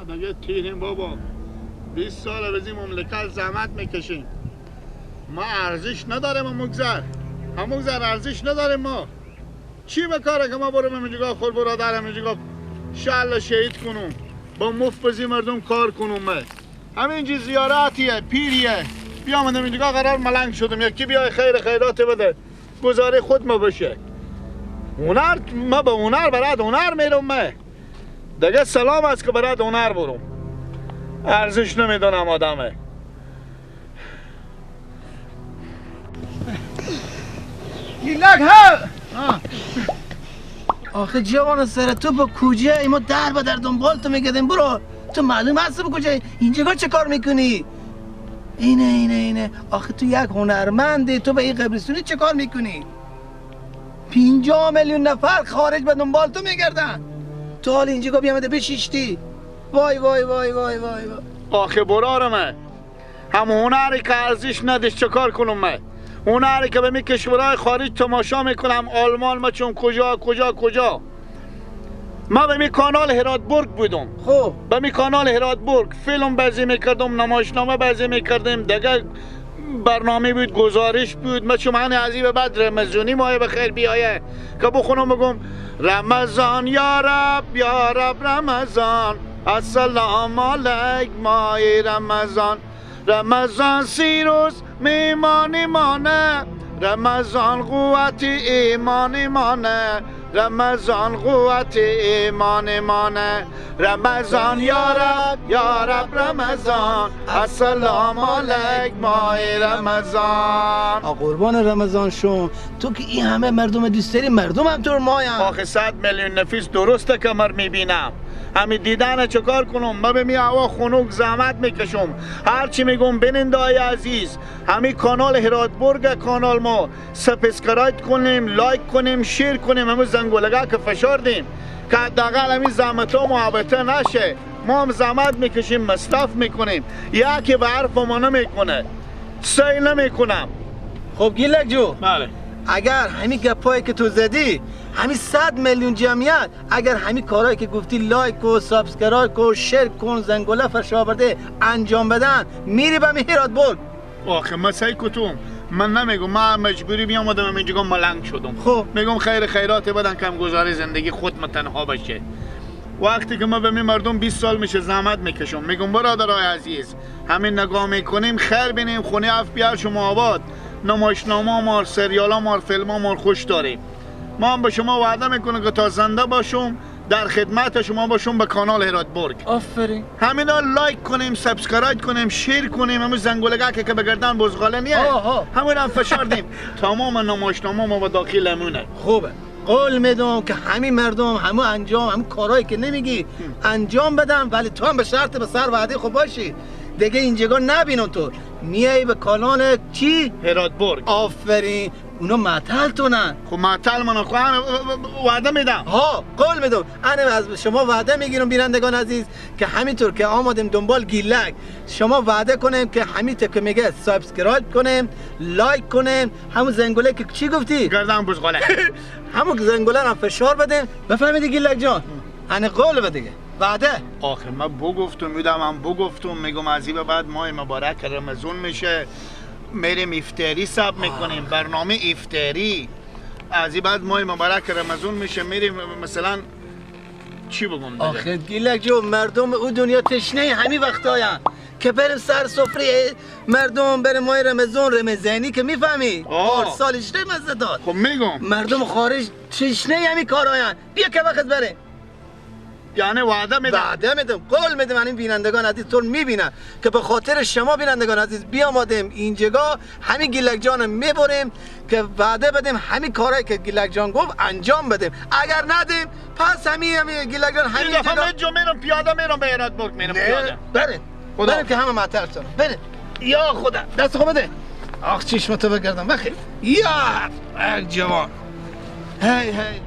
دیگه تیریم بابا. 20 سال از این مملکت زحمت میکشیم. ما ارزش نداریم مگذر. همون ارزش نداریم ما. چی به کاره که ما برم اینجا خور برادرم اینجا شل شهید کنم. با مفت بزی مردم کار کنم. همینجی زیارتیه، پیریه. بیامدم اینجا قرار ملنگ شدم. یکی بیای خیر خیرات بده. گزاره خود ما بشه. هنر ما به هنر برات هنر میرم من. دیگه سلام است که برات هنر برم. ارزش نمیدونم آدمه. گیلک ها. آخه جوان سر تو با کجا ای؟ ما در به در دنبال تو میگردیم برو. تو معلوم هست با کجا اینجا چه کار میکنی؟ اینه اینه اینه. آخه تو یک هنرمندی، تو به این قبرستونی چه کار میکنی؟ 50 میلیون نفر خارج به دنبال تو میگردن، تو حال اینجا بیامده بشیشتی. وای وای وای وای وای وای. آخه برارمه هم هنری که ارزش ندش چه کار کنم من؟ هنری که به می کشورهای خارج تماشا میکنم، آلمان ما چون کجا کجا کجا. ما به می کانال هراتبورگ بودم. خب به می کانال هراتبورگ فیلم بازی میکردم، نمایشنامه بازی میکردیم، دیگه برنامه بود، گزارش بود. ما چون من از این بعد رمضانی ماه بخیر بیایه که بخونم بگم رمضان یا رب یا رب رمضان، السلام علیک ماه رمضان، رمضان 30 روز میمانی مانه، رمضان قوت ایمانی مانه، رمضان قوت ایمانی مانه، رمضان یا رب یا رب رمضان، السلام علیک ماه رمضان. قربان رمضان شم، تو که این همه مردم دوست داری، مردم هم تو رو مایم. آخه 100 میلیون نفیس درسته که مر میبینم، همین دیدن چه کار کنم؟ من به می هوا خنک زحمت میکشم. هرچی میگم بینندای عزیز، همین کانال هراتبورگ کانال ما subscribe کنیم، like کنیم، share کنیم، همون زنگولگه که فشار دیم که حداقل همین زحمت ها محبته نشه. ما هم زحمت میکشیم، مصرف میکنیم، یکی به حرف ما نمیکنه، سعی نمیکنم. خب گیلک جو، بله، اگر همین گپایی که تو زدی، همین 100 میلیون جمعیت، اگر همین کارهایی که گفتی like و subscribe و share کن، زنگوله فشار بده انجام بدن، میری به هراتبورگ. آخه من سعی کتم، من نمیگم من مجبوری بیام آدم اینجا ملنگ شدم. خب میگم خیر خیرات بدن کم گذاری زندگی خود من تنها باشه. وقتی که ما به می مردم 20 سال میشه زحمت میکشم، میگم برادرای عزیز همین نگاه میکنیم خیر بینیم، خونه اف بی شما آباد، نمایشنامه مار، سریال مار، فیلم مار خوش داریم. ما هم به شما وعده میکنم که تا زنده باشم در خدمت شما باشم به کانال هراتبورگ. آفرین. همینا like کنیم، subscribe کنیم، share کنیم، همون زنگولگه که به گردن بزغاله نیه همون هم فشار دیم. تمام نمایشنامه ما به داخل امونه. خوبه، قول میدم که همین مردم همون انجام همون کارهایی که نمیگی انجام بدم، ولی تو هم به شرط به سر وعده خود باشی دیگه. اینجا نبینم تو میای به کانال چی؟ هراتبورگ. آفرین، اونا معطل تونن. خب معطل منو خواهم وعده میدم. ها قول میدم. انا از شما وعده میگیرم بینندگان عزیز که همینطور که آمدیم دنبال گیلک، شما وعده کنیم که همینطور که میگه subscribe کنیم، like کنیم، همون زنگوله که چی گفتی؟ گردن بزغاله. همون زنگوله رو فشار بدیم. بفهمیدی گیلک جان؟ انا قول بده دیگه، وعده. آخه من بگفتم میدم، من بگفتم میگم از این به بعد ماه مبارک رمضان میشه، میریم افطاری سب میکنیم، برنامه افطاری. از این بعد ماه مبارک رمضان میشه، میریم مثلا چی بگم دیگه؟ آخه گیلک جو مردم او دنیا تشنه همین وقتاین که بریم سر سفره مردم، بریم ماه رمضان رمضانی که میفهمی سالش مزه داد. خب میگم مردم خارج تشنه همین کاراین، بیا که وقت بریم. یعنی وعده میدم، وعده میدم، قول میدم. این بینندگان عزیز تو میبینن که به خاطر شما بینندگان عزیز بیامدیم اینجا، همین گیلک جان میبریم که وعده بدیم همین کارهایی که گیلک جان گفت انجام بدیم. اگر ندیم پس همین گیلک جان همین دفعه من جو میرم پیاده، میرم به هراتبورگ، میرم پیاده. بریم بریم که همه معطل شدن. بریم یا خدا دست خود بده. آخ چشمتو بگردم بخیر یا جوان. هی هی.